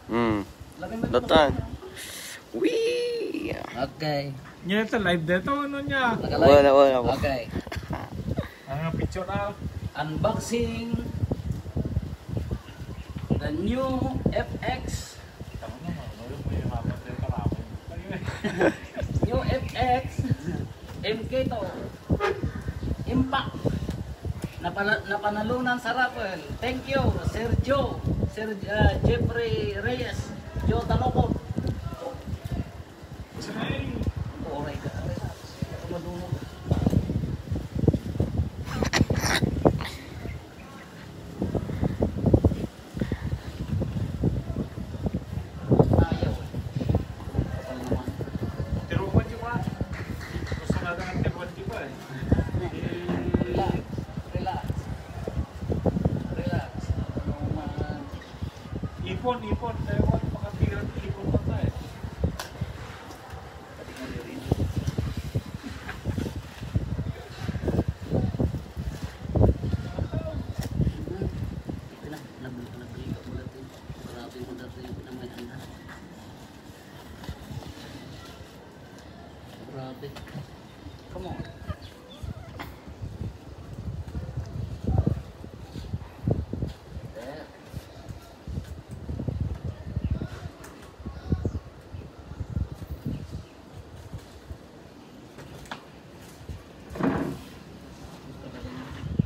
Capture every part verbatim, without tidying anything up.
Hmm. Laki mo Datan. Wee! Okay. Nya ita live dito, ano nya? Naka-live? Wala, wala, wala. Okay. Ang picture na. Unboxing the new F X. Tama na, wala mo yung hamat yung kalaban. New F X. M K two. Impact. Napala-, napanalunan sa raffle. Thank you, Sir Joe, Sir, ah, Jeffrey Reyes, Joe Talokot. Oray ka, oray ka. Ako madungog. Ayaw. Kapal naman. Tiruan, di ba? Gusto na lang ang tiruan, di ba, eh? Relax. Relax. Relax. Ano man. Ipon, ipon. Kaya wala makatira ng ipon pa tayo. Grabe. Come on. There.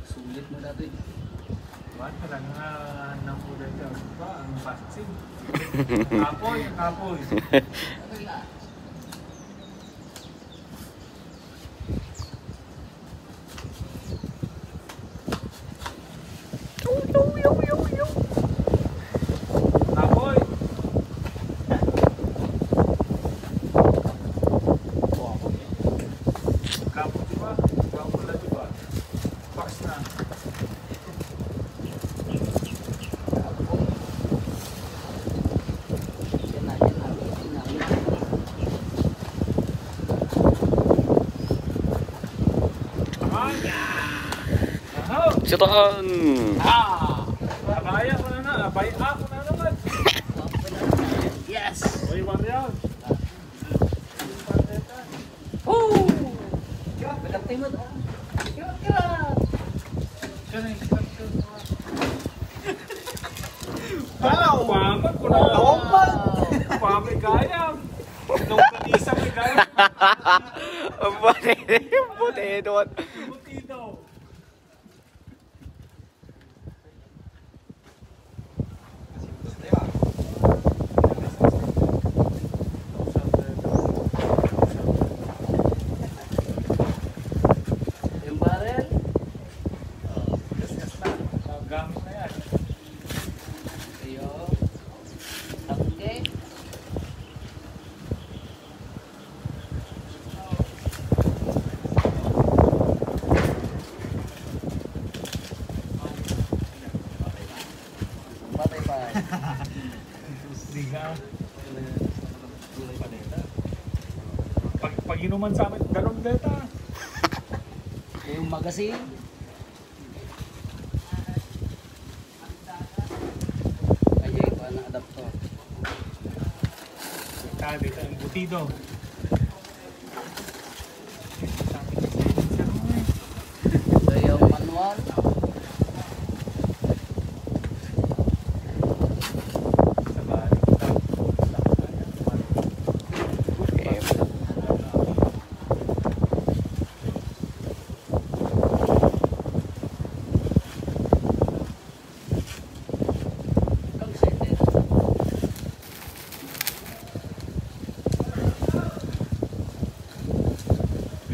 Sulit mo dati. Wala ka lang nga nang ulan ka. Ba, ang vaccine. Kapoy, ang kapoy. Apoy! Gwapo, di ba? Gwapo na, di ba? Box na. Sitahan. Ah! Abaya ko na na, abaya ko na naman. Yes! Uy, Mario. Oh! Grabe, ang timot, ah. Grabe, grabe. Siya na yung sikat ko. Wow! Pamag ko na. Wow! Pamag gayam. Nung kanisa may gayam. Ang puti, ang puti, Edward. Puti daw. Yung barrel? Oh, gamit na yan. Ayo. Tangke. Patay pa. Liga. Pag, pag inuman sa amin, dalawang deta. Yung magasin. Kaya ito ang adapter. Sabi ito, embutido. Ito yung manual.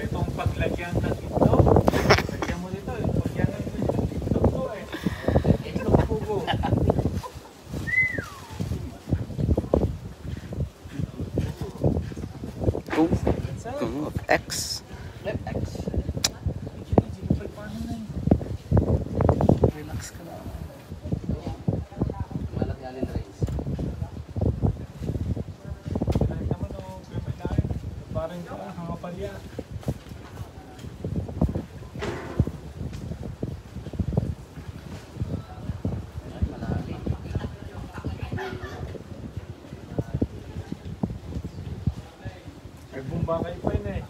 Itong paglagyan ng itlog, lagyan mo nito, eh. Pagyan ng itlog ko, eh. Itlog pugo. Two, two of X. Left X. Relax ka na. Malat nga rin, Reyes. Parang ka, mga palya. Ay, malalim. Bagay pa yun eh.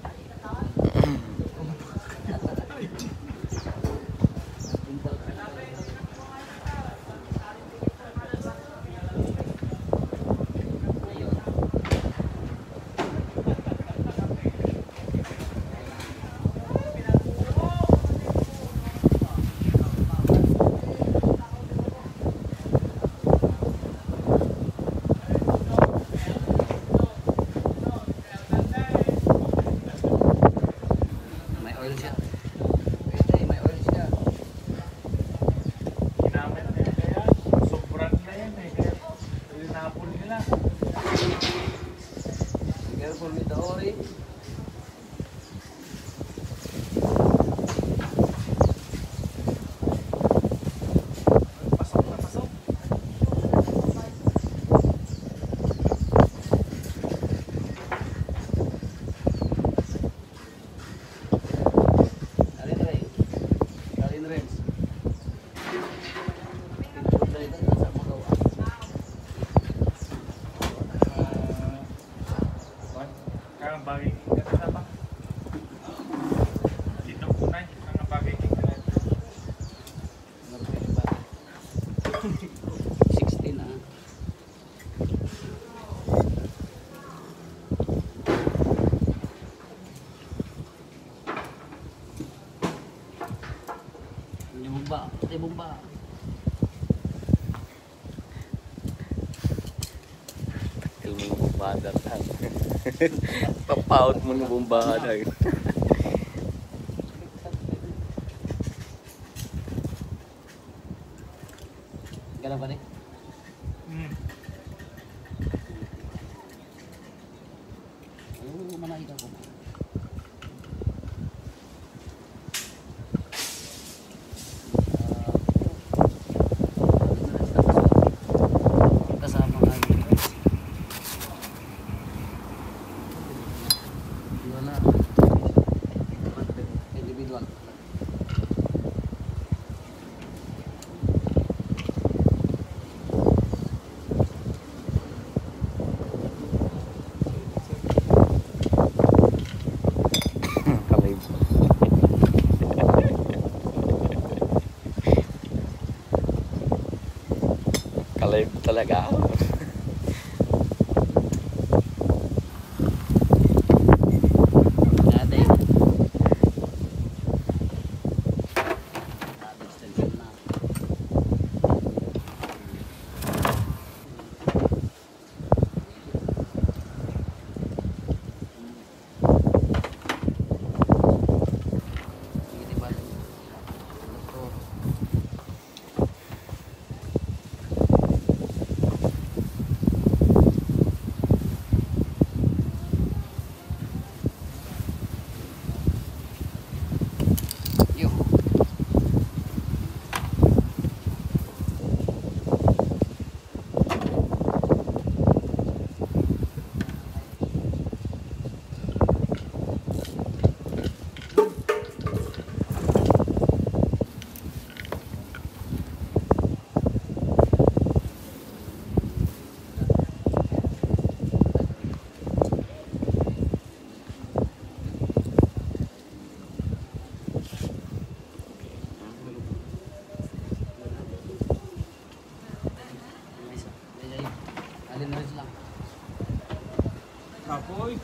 May oil siya. Ito, may oil siya. Ginamit na yun kaya. Sobra na yan eh. Kaya tinapon nila. Careful with the orange. Pasok na pasok. Alin, Ray? Alin, Renz? Picture na ito, nasa magawa. Ah, kuwan? Kaya ang bagay, kaya na ba? Dito po na, ang bagay, kaya na. Sixteen, ah. Hindi bomba. Hindi bomba. Takil mo yung bombada, tang. Papaut mo yung bombada. Ganun pa rin? Hmm. Oo, manay ka ko. Kasama nga yung wala. Individual. Kalib. Kalib talaga. Dati. Alin na rin lang. Kapoy.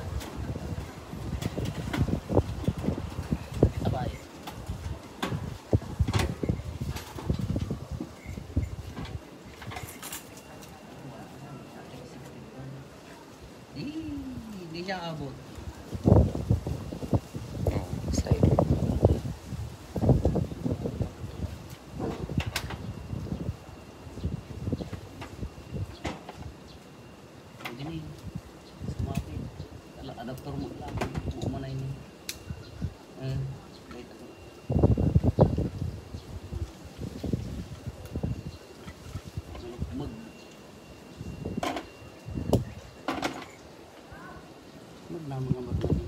Abay. Di, di siya abot. Oh, side. Hindi ni sumapit. Ala, adapter mo lang. Mo man ay ni. Eh, wait ako. Mag- Magnamang-amang na din.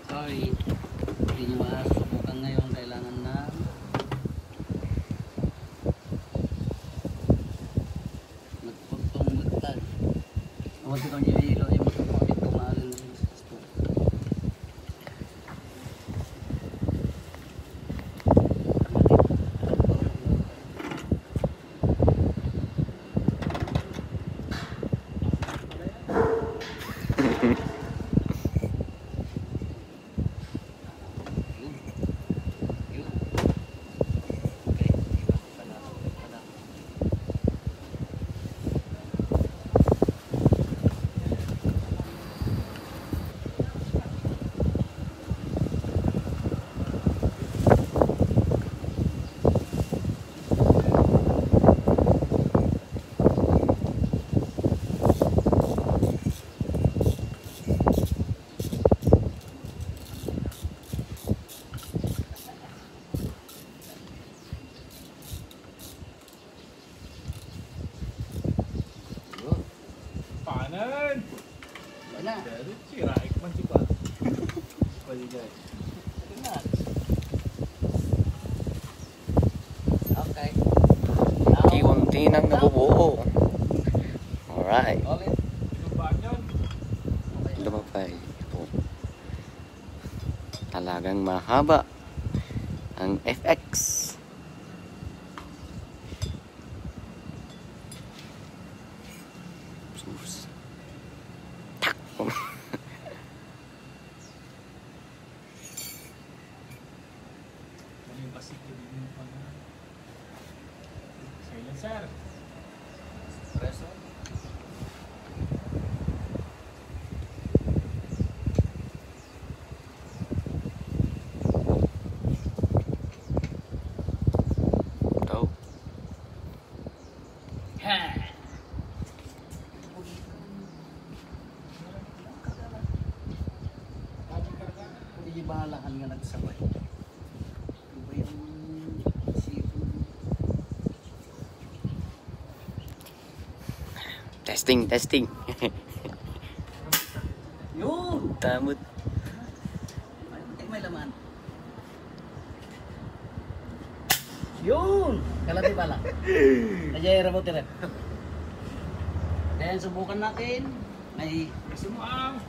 Sorry, hindi nyo masubukan ngayon dahil Panen! Wala. Siraik man si pa. Paligay. Okay. Unti-unti nang nabubuo. Alright. Ulit. Lumapay po. Talagang mahaba ang F X. Sus. Tak. Kami basig ko din yung pang-, silencer. Espresso. Tau. Ha! Di balahan nga nagsabay. Iba yung isipon. Testing, testing. Yun! Tamot. Ay, may laman. Yun! Kalati pala. Kaya yung remote rin. Then, subukan natin. May gusto mo ang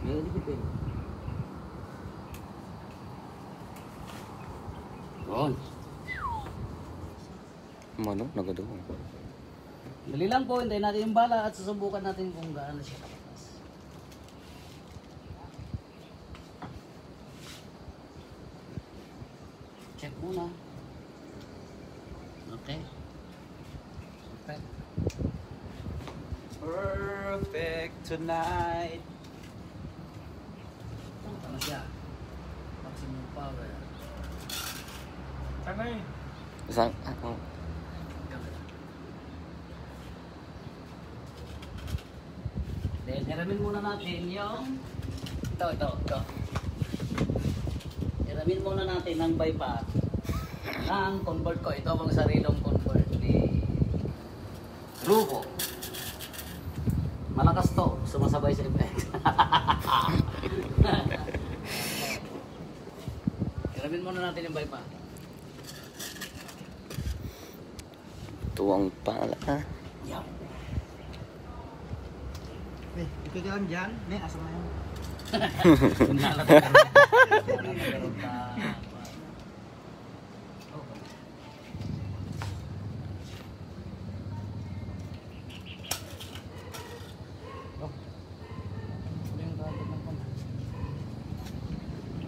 Meron din pwede. Yun. Manok na gado. Dali lang po, hintayin natin yung bala at susubukan natin kung gaano siya kalakas. Check muna. Okay. Perfect. Perfect tonight. Ano siya? Maximum power. Tanay. Isang, ah, oh. Then, hiramin muna natin yung ito, ito, ito. Hiramin muna natin ang bypass ng convert ko. Ito ang sarilong convert ni Rubo. Malakas to, sumasabay sa effect. Hiramin muna natin yung bypass. Tuwang pala, ah. Yaw. Eh, ikaw dyan, dyan. Ne, asa mo yan?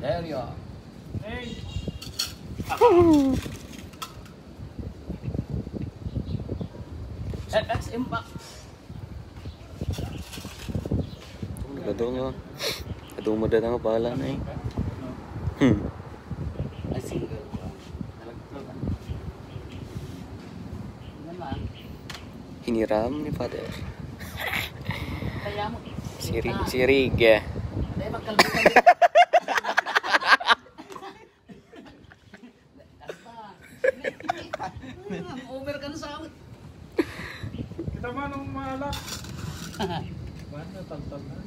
There you are. Hey. F X Impact. Kaduma. Kaduma da nga pala na eh. Hmm. Ay, single. Naman. Hiniram ni Father. Kaya mo. Sirig, sirig. Kaya magkalbutan. Over ka na sa awit. Kita mo anong maalak? Wala, taltal na.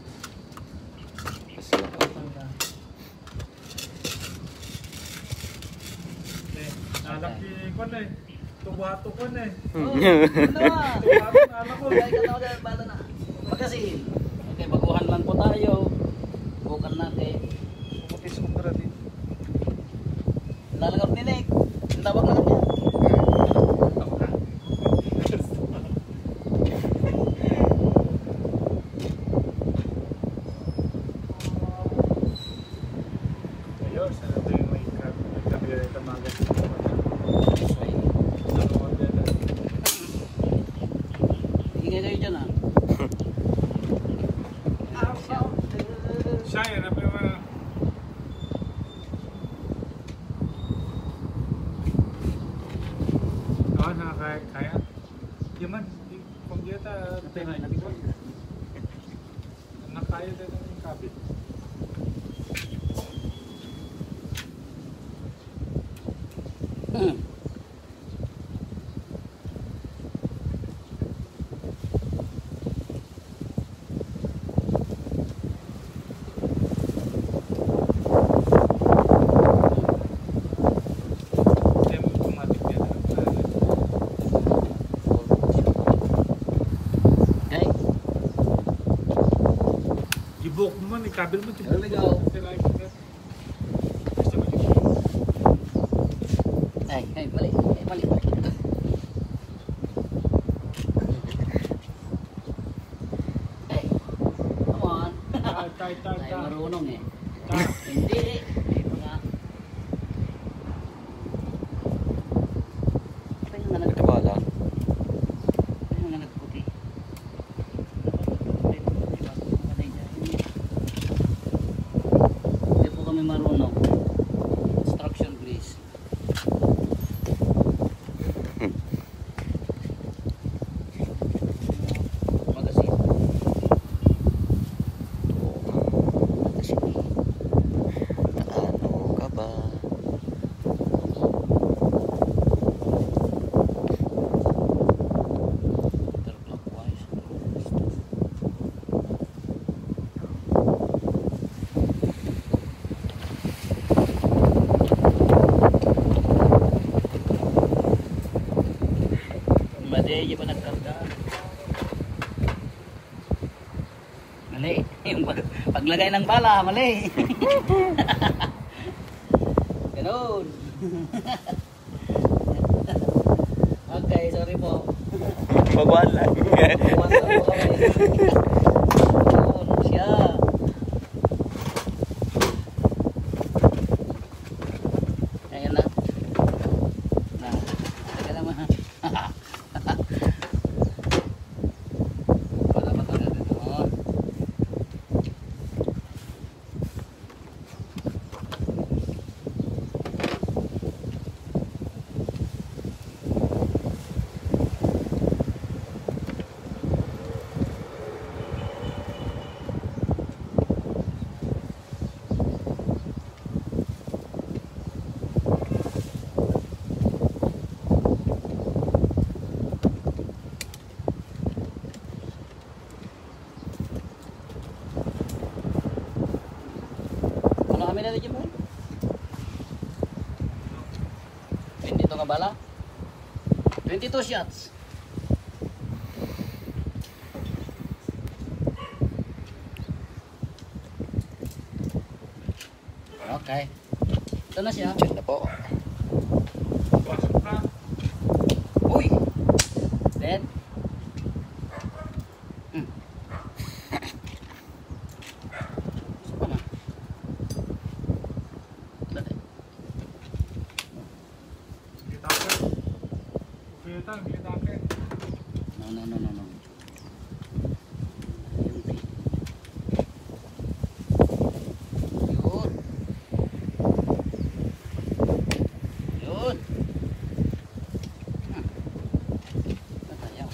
Basta. Taltal na. Eh, alak ni kwan eh. Tubato kwan eh. Hmm. Oh, ano ah? Tubato na alak ko. Ay, katawa na, bala na. Pagkasin. Okay, baguhan lang po tayo. Bukan natin. Puti sobra din. Lalagap ni Nick. Ang tawag na kanya. Kayo dyan, ah. Siya, yan ang mga... Oh, nakakaya, kaya. Di man, di, kung di ata, Napera, napera. Nakaya tayo ng kabit. Hmm. Kaya automatic yan. Okay. Ibok mo man, ikabil mo, There we go. Ay, ay, mali. Ay, mali. Ay, come on. Tay, tay, tay, Ay, tay. Marunong eh. Tay. Hindi eh. Hindi pa nga. Ito yung nanag- Ito ba lang? Ito yung nanagputi. Hindi po kami marunong. Instruction, please. Magasin. Oo nga, magasin. Ano ka ba? Counterclockwise. Madi, di pa nagkarga. Mali. Yung pag-, paglagay ng bala, mali. Ganun. Okay, sorry po. Baguhan lang. Baguhan lang po kami. Ayun, siya. Ayan na. Na. Teka lang, ha. Wala pa talaga, no? Ano kami na dyan, boy? Twenty-two nga bala? Twenty-two shots. Okay. Ito na siya. Diyan na po. Uy! Dead. Hmm. Gusto ko na. Dali. Kita ko. Kita, kita ko. No, no, no, no, no. Yun. Yun. Hmm. Natayaw.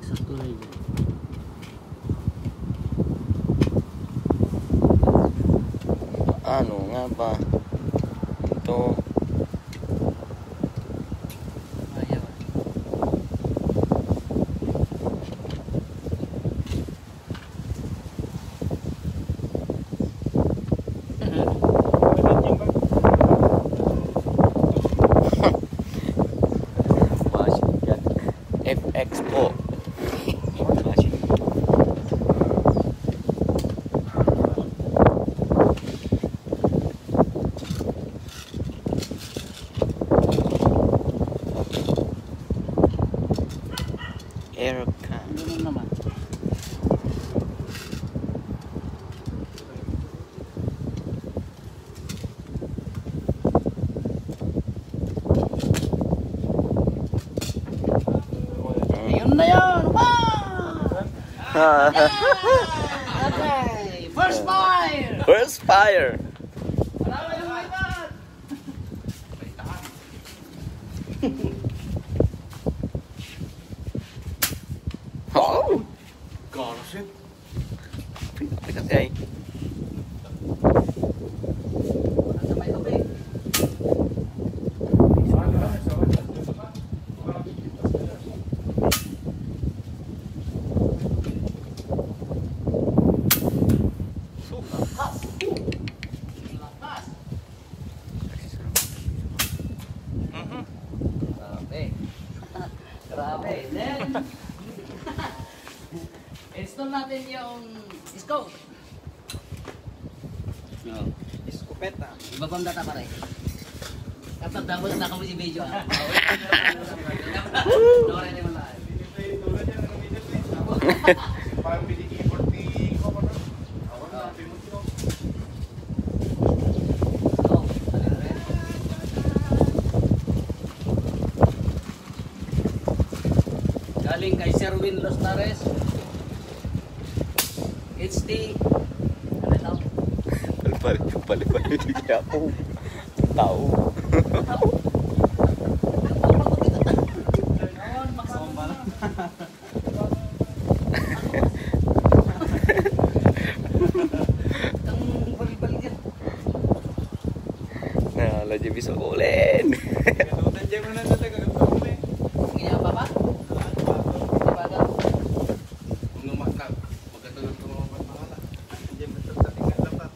Sakto na yun. Ano nga ba ito? Ayaw. Washing gun. F X po. Washing gun. Aircon. Ganun naman. Okay, first fire! First fire! Marami na, my God! Oh! Galas yun. Pikat, pikat, eh. Mhm. Grabe. Grabe. Then, install natin yung scope. No. Escopeta. Ibabang data, pare. Dapat double na kami si Bejo, ah. Nawala niya wala. Parang pili keyboard ni, ano, ano, Galing kay Sir Win Losnares. H D. Ano ito? Palpal-, palpal-, palpal-, tao. Tao. Tao. Tao. Ang balibali dyan. Na, la J B sa kulin. Katutan dyan mo na sa taga-, eh. Kaya pa ba? Di ba daw? Kung lumakad, magkatuloy ko mga pangalan. Hindi mo sa tabi ka dapat.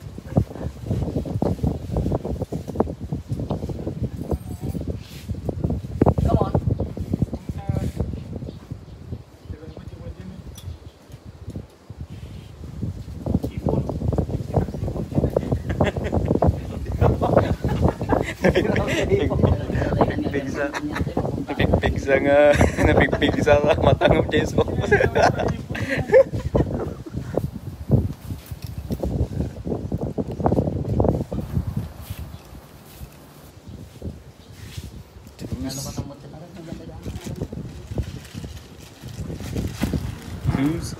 Come on. Pigsa, pig-, pigsa nga, napigpigsa nga matangop Jesus. Ano ka tamot ka na rin? Maganda yan. Juice.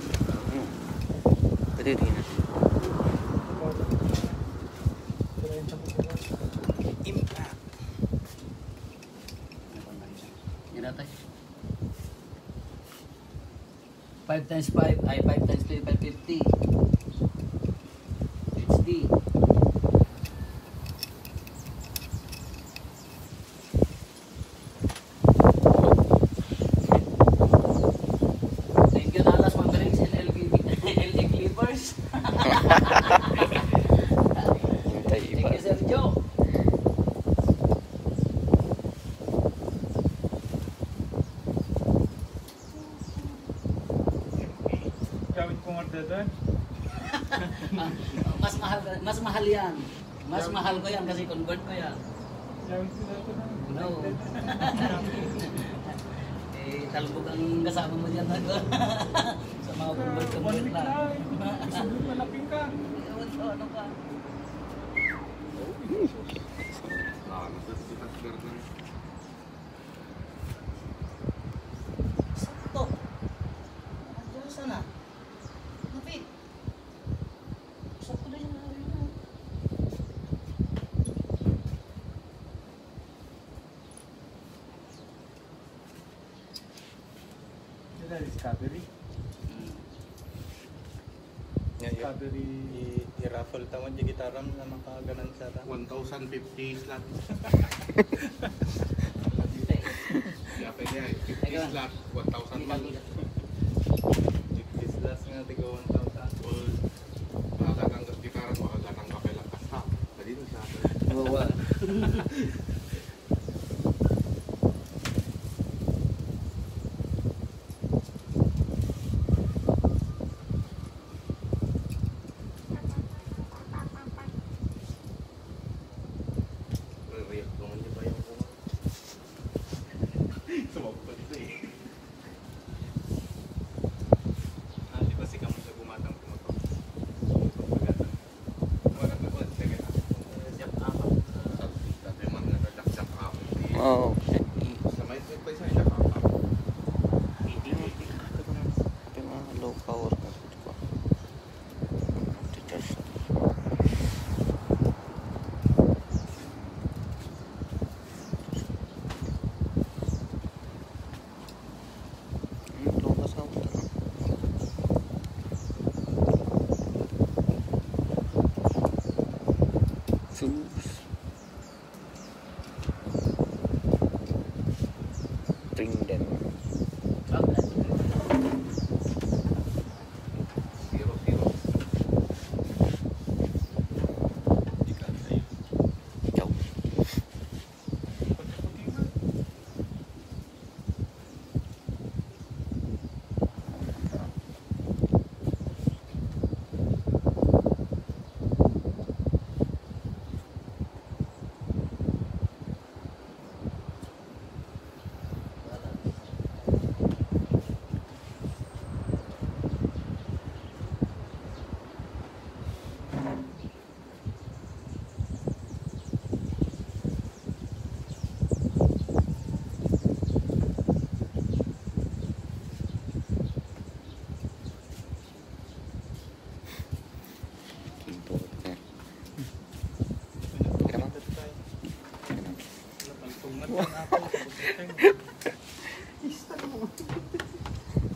Pwede, tingnan. Impact. Yan natin. Five times five, ay, five times three, five fifty. H D. Thank you, Dallas Mavericks and L B B, L A Clippers. Hintay iba. Thank you, Sir Joe. Gamit ko nga dada. Mas mahal, mas mahal yan. Mas mahal ko yan kasi convert ko yan. Gamit ko dada na. No. Eh, talbog ang kasama mo dyan, ano? Sa mga convert, convert na. One week na, eh. Gusto mo malapit ka? Ewan ko, ano ka? Ah, nasa sitas garden. Sakto. Nandiyan sana. Lapit. Sakto na yung ano yun. Dito na, Discovery. Hmm. Nga, i-, Discovery. I-, i-raffle ta man di gitaram nga makaganansya ta. One thousand fifty slot. Kaya pwede ay, fifty slot, one thousand man. Fifty slots nga, tiga one thousand. Well, makagatang ka gitaram, makagatang ka pala kasta. Pwede na sa akin. Oo, ah. React naman niya ba yung bunga? Sumabot pa dito eh. Ah, di ba si Kamusta gumatang, gumatang? Gumatang. Wala na po, sige na. Siya pa, ah. Sabi, sabi man nga,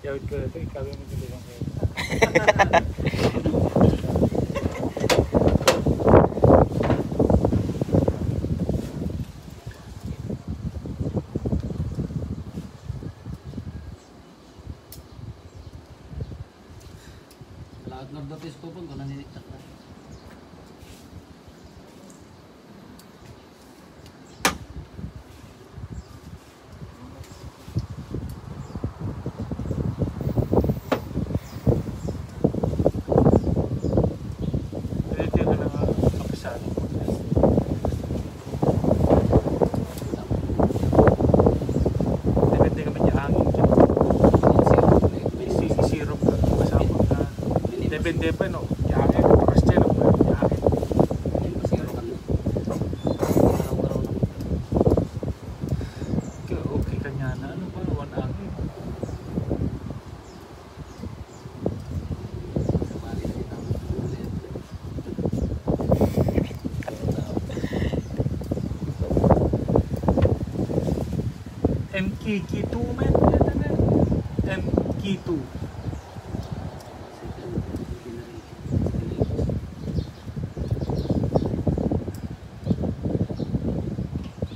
Yawid ko dito, ikaw yung magbibigay ng pera. Lahat ng advertise ko pag naniniktak na. Depende kami ti hangin. Isi-, isirop ka, masapot ka. Depende pa, no? Ti hangin, oras dyan, no? Ti hangin. Okay, okay kaniana. Ano ba? One hour. M K K two, man. M K two.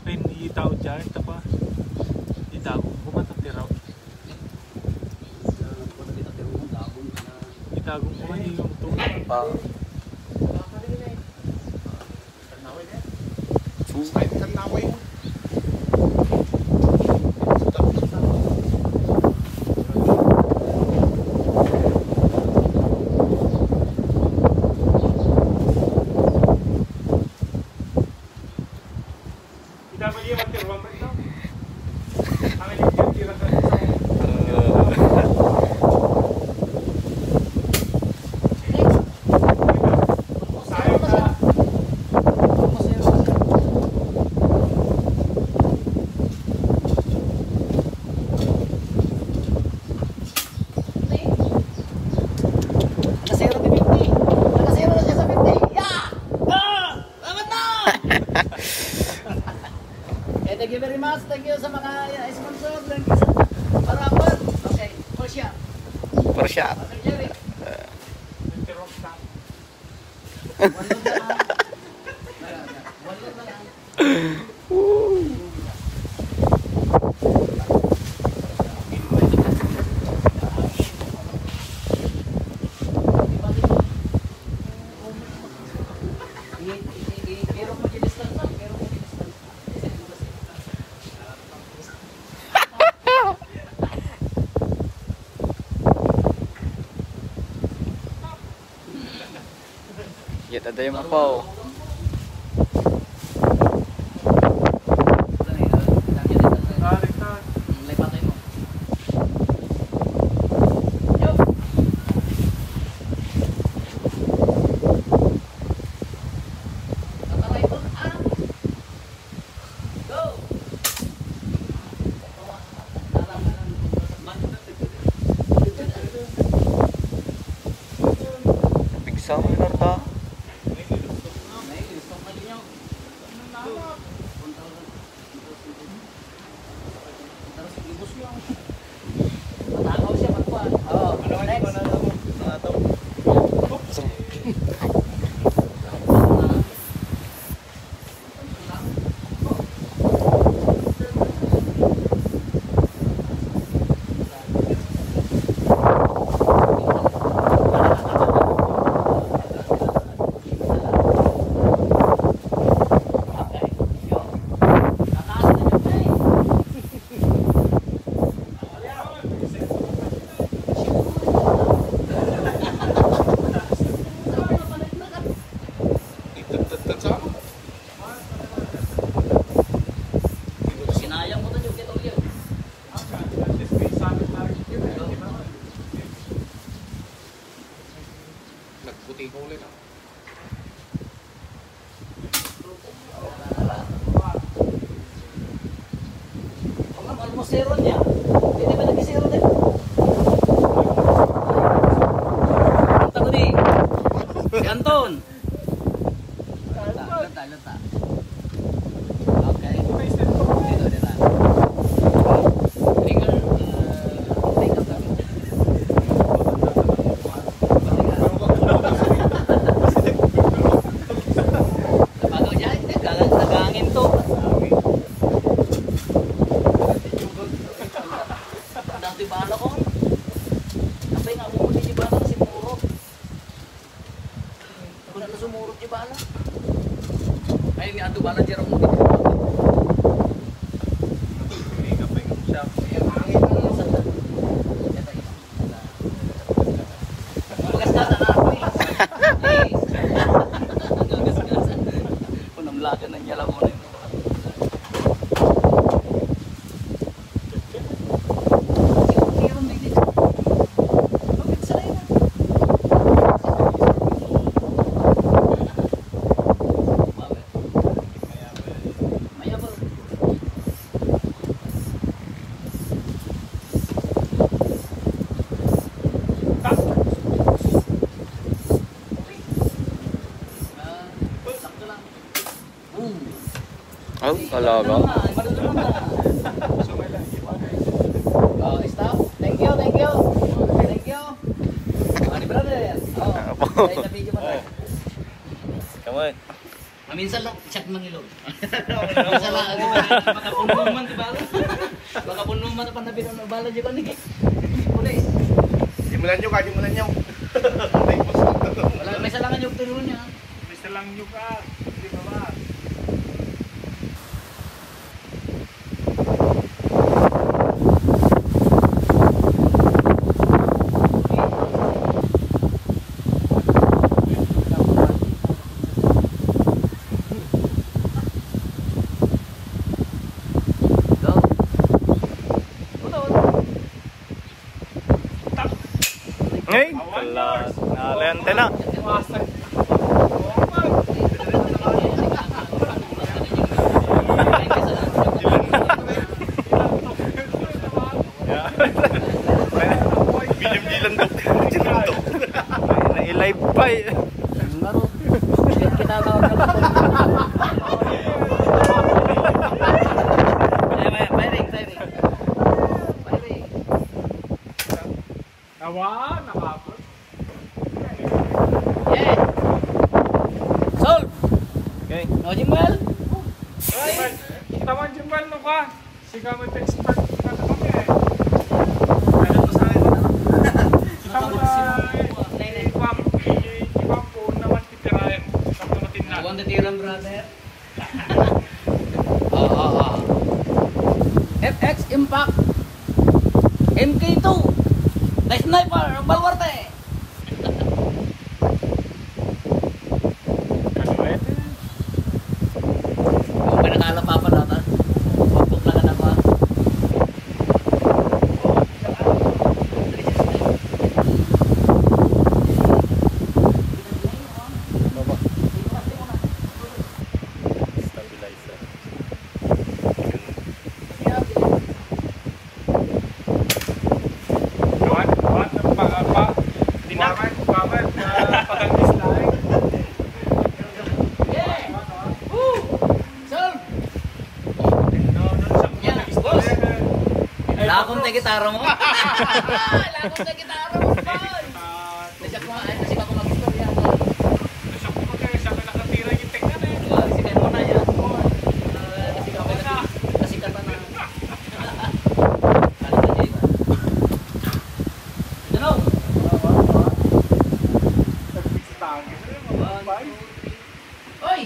Ay, hindi tao dyan. Ito pa. Itago ko ba? Tatiraw. Itago ko man yung tubig. Pa. Nakasero ni fifty. Nakasero na siya sa fifty. Yeah! Ah! Salamat na! Eh, thank you very much. Thank you sa mga, uh, sponsor. Thank you sa Parapan. Okay, for sure. For sure. Sir Jerry. One load na lang. One load na lang. Yat, ada yung apaw. Pigsa mo, Lord, ha? Zero niya. Hindi ba nag-zero din? Ang tago ni. Si Anton. Lata, lata, lata. Okay. Dito, dito. Tingnan, ah, tingnan kami. Napagaw dyan, hindi, galang nagangin to. Dati bala ko. Kapay nga, bumuli di bala kasi muro. Ako na sumurot di bala. Ay, ni Ando bala, Jerome. Hindi kapay nga siya. Ay, ang hangin na lang sa Gagasgasan na ako eh. Gagasgasan. Kung namlagan na niya lang muna yung Ay, talaga. Oh, stop. Thank you, thank you. Thank you. Ani, brother. Oh, apo. Tayo sa video pa tayo. Come on. Maminsan lang, chat mangilog. Maminsan lang, ano, makapuno man, di ba? Makapuno man, ang panabi ng bala, di ba, ni? Pulis. Simulan nyo ka, simulan nyo. Wala, may salangan yung tulo niya. May salangan yung ka, di ba ba? Ngay, kalas na lente na. Medium dilan to. Nailay pa eh. Ngaro. Kita na. Ay, may, firing, firing. Firing. Awa, nakapot. Yeah. Solve. Okay. No, Jimwell? Ay, kita man, Jimwell, no ka? Sika mo expert na kami eh. Ano to sa akin? Kita mo na, eh, Pam, eh, Pam po naman titirayan. Sa mga tinla. One titiran, brother. Oo, oo. F X Impact. M K two. The Sniper, Baluarte. Ano ba yan? Ang pinakala pa pa nata. Pagpok na ka na pa. Stabilizer. Kuwan, kuwan, pa, pa, dinamay, kuwan, ah, pagandis na eh. Solve! Yan, boss. Lakong na gitara mo. Lakong na gitara mo, boy. Nasyak ko nga, ay, nasyak ako mag-istorya. Nasyak ko kaya siya may nakatira yung tingnan eh. Diba? Kasi kayo na yan. Ah, kasi kayo na. Kasi ka pa na. Ano na, Jay? Ano? One, two, three. Oy!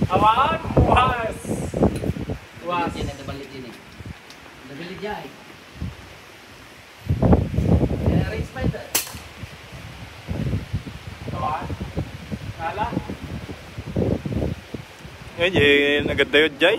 Awan, buwas. Was. Nabilid yan, nabilid yan eh. Nabilid yan eh. Eh, Range Finder. Awan. Nala. Ay, eh, nagad tayo, Jay.